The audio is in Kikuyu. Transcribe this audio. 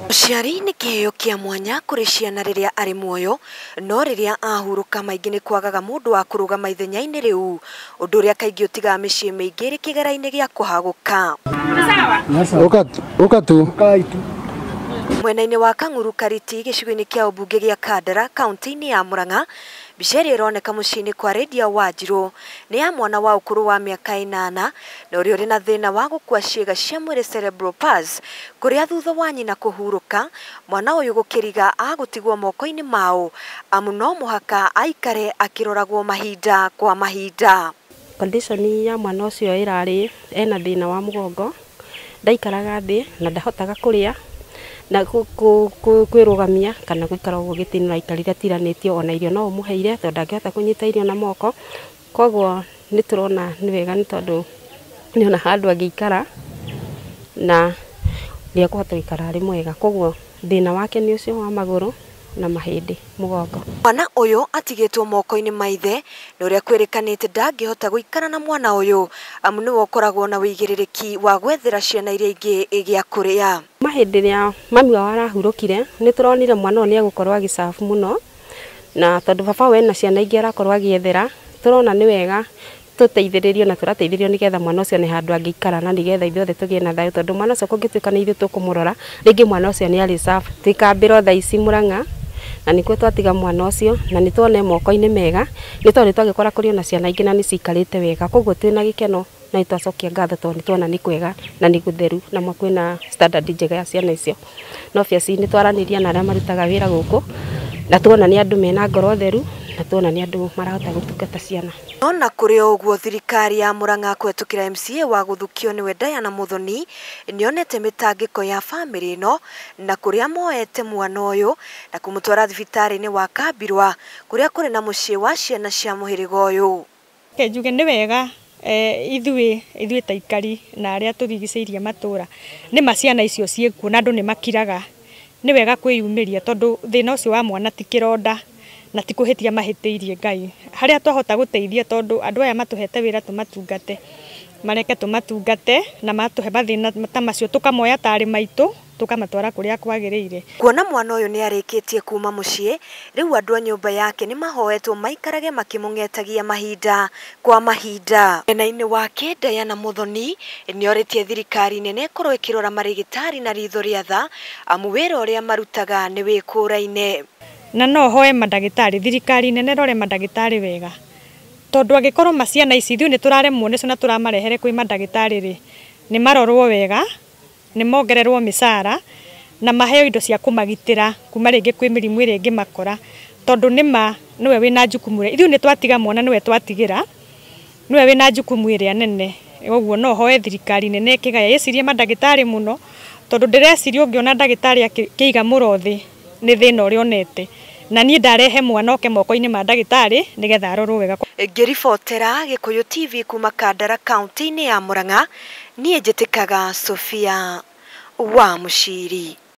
Mũciari nĩ kĩheo kĩa mwanya kũrĩ ciana rĩrĩa arĩ muoyo, no rĩrĩa ahurũka maingĩ nĩ kwagaga mũndũ wa kũrũgama ithenya-inĩ rĩu, ũndũ ũrĩa kaingĩ ũtigaga mĩciĩ mĩingĩ ĩrĩ kĩgera-inĩ gĩa kũhagũka. Ũka tu. Mwena-inĩ wa Kang'uru Kariti gĩcigo-inĩ kĩa ũmbunge gĩa Kandara kaunti-inĩ ya Murang'a, mbica ĩrĩa ĩroneka mũciĩ-inĩ kwa Lydia Wanjiru nĩ ya mwana wa ũkũrũ wa mĩaka 8 na ũrĩa ũrĩ na thĩna wa gũkua ciĩga cia mwĩrĩ cerebral palsy, kũrĩa thutha wa nyina kũhurũka mwana ũyũ gũkĩriga agũtigwo moko-inĩ mao amu no mũhaka aikare akĩroragwo mahinda kwa mahinda. Condition ya mwana ũcio ĩrarĩ ena thĩna wa mũgongo, ndaikaraga thĩ na ndahotaga kũrĩa na kwĩrũgamia kana gũikara ũguo gĩtĩ-inĩ, aikarire atiranĩtio, ona irio no ũmũheire tondũ ndangĩhota kũnyita irio na moko. Koguo nĩ tũrona nĩ wega nĩ tondũ nĩona handũ angĩikara na nĩ ekũhota gũikara arĩ mwega. Koguo thĩna wake nĩ ũcio wa magũrũ na mahĩndĩ mũgongo. Mwana ũyũ atigĩtwo moko-inĩ ma ithe na ũrĩa kwĩrĩkanĩte ndangĩhota gũikara na mwana ũyũ amu nĩwe ũkoragwo na wĩigĩrĩrĩki wa gwethera ciana iria ingĩ gĩa kũrĩa. Hĩndĩ ĩrĩa mami wao arahurũkire nĩ tũronire mwana ũyũ nĩ egũkorwo agĩcabu mũno, na tondũ baba we na ciana ingĩ arakorwo agĩethera, tũrona nĩ wega tũteithĩrĩrio na tũrateithĩrĩrio nĩgetha mwana ũcio nĩ handũ angĩikara na nĩgetha ithuothe tũgĩe na thayũ, tondũ mwana ũcio kũngĩtuĩka nĩ ithuĩ tũkũmũrora rĩngĩ mwana ũcio nĩ arĩ twĩkambĩro thaa ici Murang'a, na nĩkuo twatiga mwana ũcio na nĩ tuone moko-inĩ mega nĩ tondũ twagĩkora kũrĩ ona ciana ingĩ na nĩ ciikarĩte wega. Koguo twĩna gĩkeno na nĩtwacokia ngatho tondũ nĩtuona nĩ kwega na nĩ gũtheru na kwĩna standard njega ya ciana icio. No obviously nĩ twaranĩria na arĩa marutaga wĩra gũkũ na tuona nĩ andũ mena ngoro theru na tuona nĩ andũ marahota gũtungata ciana. Ona kũrĩ o ũguo thirikari ya Murang'a kũhetũkĩra MCA wa gũthukio nĩwe Diana Muthoni nĩonete mĩtangĩko ya bamĩrĩ ĩno na kũrĩa moete mwana ũyũ na kũmũtwara thibitarĩ-inĩ wa Kambirwa kũrĩa kũrĩ na mũciĩ wa ciana cia mũhĩrĩga ũyũ. Njuge nĩ wega ithuĩ ta ikari na arĩa tũrigicĩirie matũra nĩ ma ciana icio ciĩkuo na andũ nĩ makiraga, nĩ wega kwĩyumĩria tondũ thĩna ũcio wa mwana ti kĩronda na ti kũhĩtia mahĩtĩirie Ngai. Harĩa twahota gũteithia tondũ andũ aya matũhete wĩra tũmatungate, mareke tũmatungate na matũhe mathĩna ta macio tũkamoya tarĩ maitũ tũkamatwara kũrĩa kwagĩrĩire. Kuona mwana ũyũ nĩ arĩkĩtie kuma mũciĩ, rĩu andũ a nyũmba yake nĩ mahoetwo maikarage makĩmũng'etagia mahinda kwa mahinda. Mwena-inĩ wake Diana Muthoni nĩorĩtie thirikari nene ĩkorwo ĩkĩrora marĩgĩtarĩ na ritho rĩa tha amu wĩra ũrĩa marutaga nĩ wĩkũraine. Na no hoe mandagĩtarĩ, thirikari nene rore mandagĩtarĩ wega tondũ angĩkorwo ma ciana ici ithuĩ nĩ tũraremwo nĩcio na tũramarehere kwĩ mandagĩtarĩ rĩ, nĩ marorwo wega, nĩ mongererwo mĩcara na maheo indo cia kũmagitĩra kuma rĩngĩ kwĩ mĩrimũ ĩrĩa ĩngĩmakora tondũ nĩma nĩwe wĩna jukumu ĩrĩa ithuĩ nĩ twatiga mwana nĩwe twatigĩra, nĩwe wĩna jukumu ĩrĩa nene. Ũguo no hoe thirikari nene ĩkĩgaya ĩcirie mandagĩtarĩ mũno tondũ ndĩreciria ũngĩona ndagĩtarĩ akĩiga mũro thĩ nĩ thĩna ũrĩa onete, na niĩ ndarehe mwana oke moko-inĩ ma ndagĩtarĩ nĩgetha arorwo wega. Ngĩribotera Gĩkũyũ TV kuma Kandara kaunti-inĩ ya Murang'a, niĩ njĩtĩkaga Sophia wa Mũciri.